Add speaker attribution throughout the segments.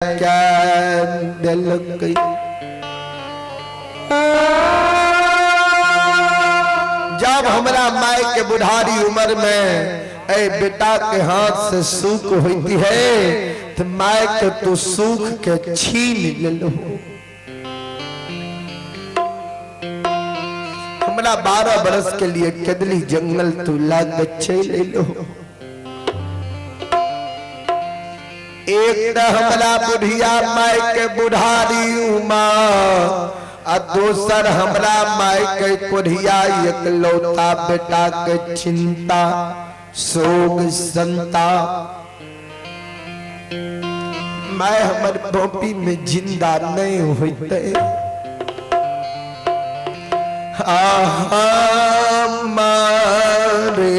Speaker 1: के देलकै। जब हमरा माय के बुढ़ारी उम्र में ए बेटा के हाथ से सुख होती है तो my के तू सुख के छीन ले लो। हमरा 12 बरस के लिए केदली जंगल तू लाग चल लो। एक त हमरा बुढ़िया माय के बुढ़ारी उमा आ दोसर हमरा माय के कोढ़िया एकलौता बेटा के चिंता शोक संता। My हमर बोपी में जिंदा नहीं होते। आहा मारे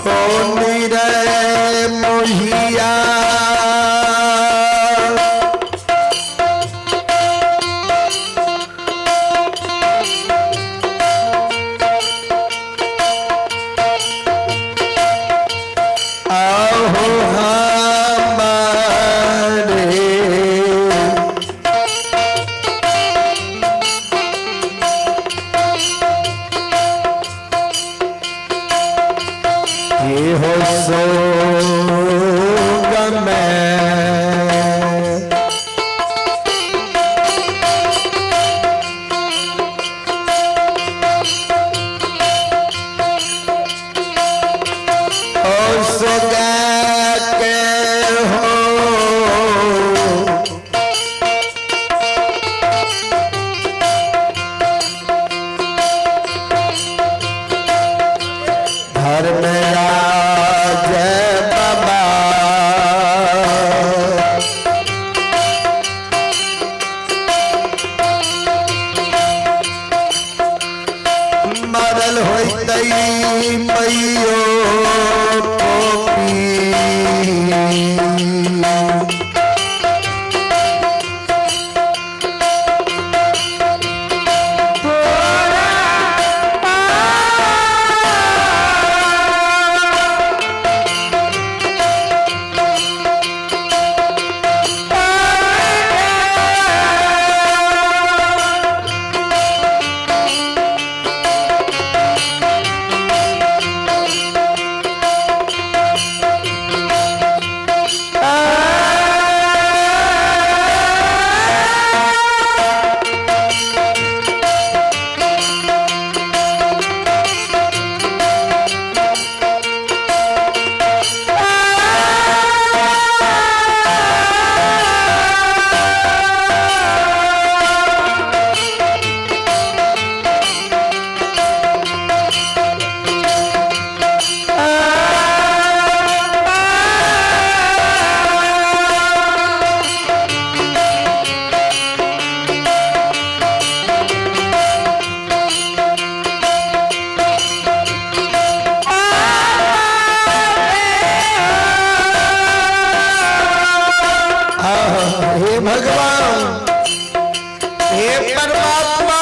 Speaker 1: हो निरे मोहिया आहो हमारे ये हो सो में ओ सगा के हो धर्मराज बाबा मरल होतई मैयो पोपी। हे भगवान, हे परमात्मा,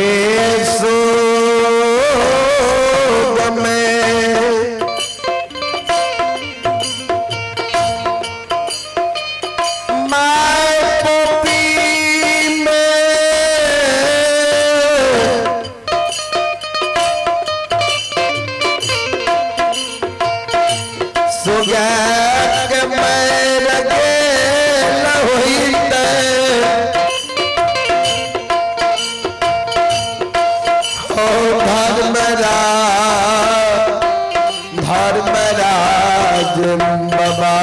Speaker 1: हे सोग में मैं पोपी में सुगक मैर गेल होइते हो धर्मराज धर्मराज बाबा।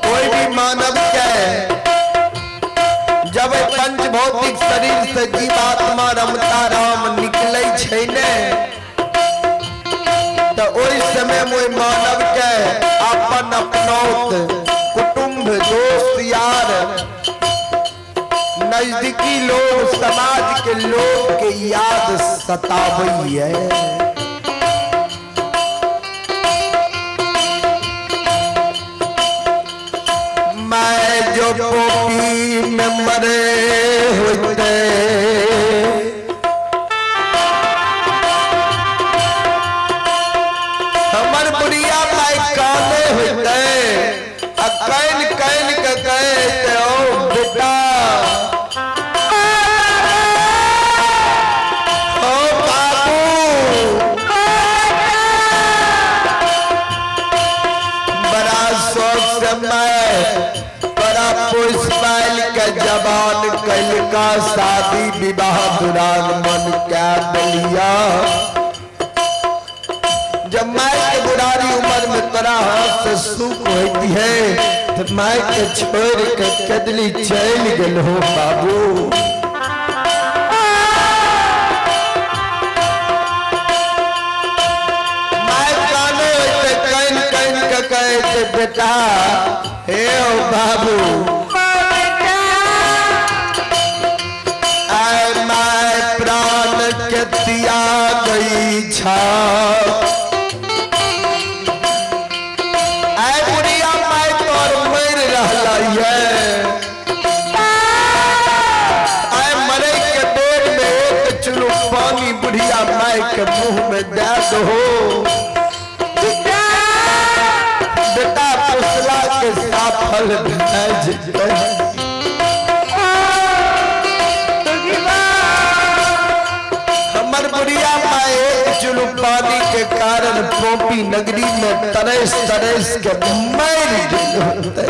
Speaker 1: कोई भी मानव के जब पंच भौतिक शरीर से जीवात्मा रमता राम निकले छै ने तो ओहि समय में ओहि मानव के अपन अपनौत कुटुंब दोस्त यार नजदीकी लोग समाज के लोग के याद सतावैये। मैं जो पोपी में मरे होते हमर बुढ़िया माय काने होते आ can can के कहते ओ बेटा ओ बाबू बड़ा शौक से मैं बड़ा पुष्पाइल के जवान कैलका शादी विवाह दुरान मन क्या दिलिया। जब माय के बुढ़ारी उम्र में तोरा हाथ से सुख होती है तो माय के छोड़ के कदली चल गेल हो बाबू। माय काने होते can can के कहते बेटा हे ओ बाबू आय my प्राण के त्याग छा। आय बुढ़िया माय तोर मर रहला ये आय मरे के बेर में एक चुलू पानी बुढ़िया माय के मुंह में दे दो बेटा पुसला के साफल भै जेतै। हमर बुढ़िया माय एक चुलू पानी के कारण पोपी नगरी में तरस तरस के मर गेल होतै।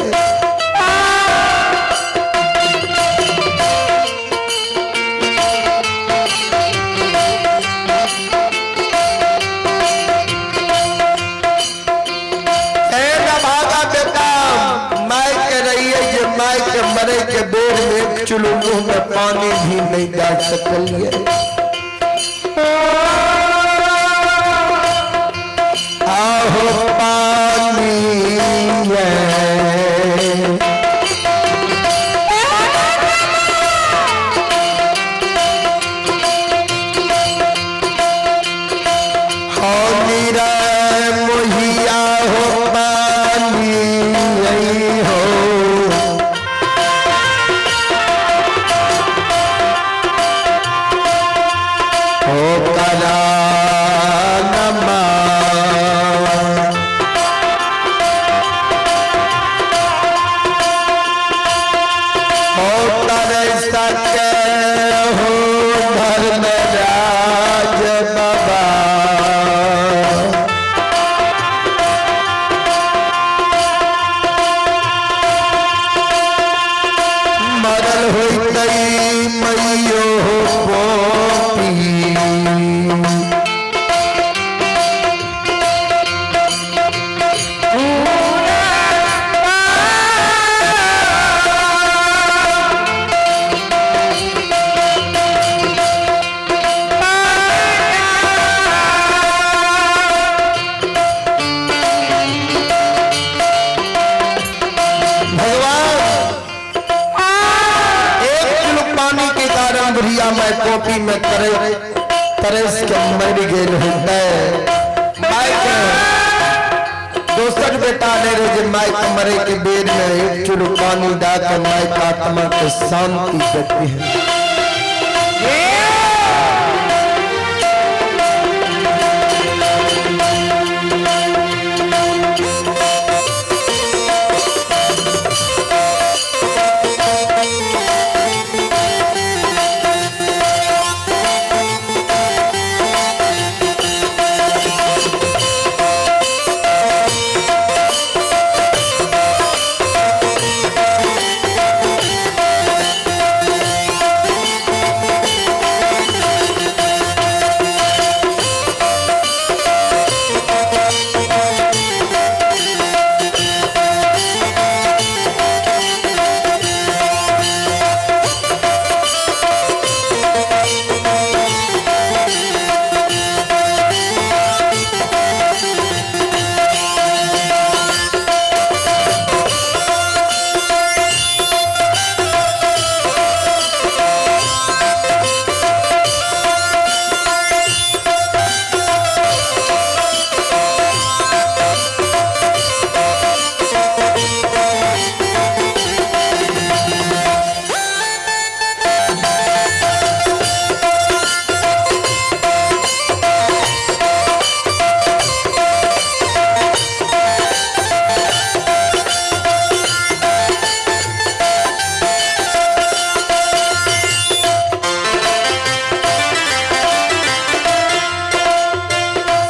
Speaker 1: ए न भागा बेटा माय के रहिए जे माय के मरे के बेर में एक चुलू मुंह में पानी भी नहीं डाल सकलिए। आहो पानी ये हो नीरा मोहिया हो पानी हो हो करा नमा हो तर सके हो धर्मराज बाबा। मरल होइतै मैयो पोपी भगवान एक किलो पानी के कारण बुढ़िया मैं कॉपी में करे तरस के मर गेल होतै। माय के दोसर बेटा नहीं रहे जे माई के मरे के बेर में एक चुल्लू पानी डाल के माई का आत्मा के शांति देती है।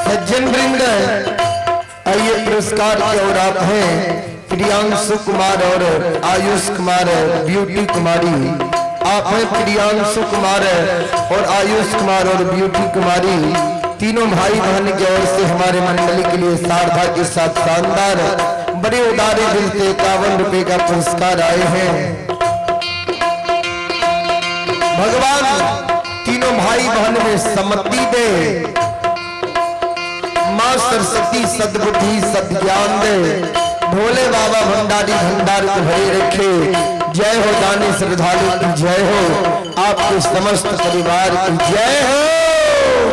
Speaker 1: सज्जन वृंद, आइए पुरस्कार की ओर आप हैं प्रियांशु कुमार और आयुष कुमार, ब्यूटी कुमारी। आप हैं प्रियांशु कुमार और आयुष कुमार और ब्यूटी कुमारी, तीनों भाई बहन की ओर से हमारे मंडली के लिए सारधा के साथ शानदार बड़े उदारे दिल से 51 रुपए का पुरस्कार आए हैं। भगवान तीनों भाई बहन में सम्मति दे, मां सरस्वती सद्बुद्धि सद्ज्ञान दे, भोले बाबा भंडारी भंडार को भरे रखे। जय हो दानी श्रद्धालु की जय हो, आपके समस्त परिवार की जय हो।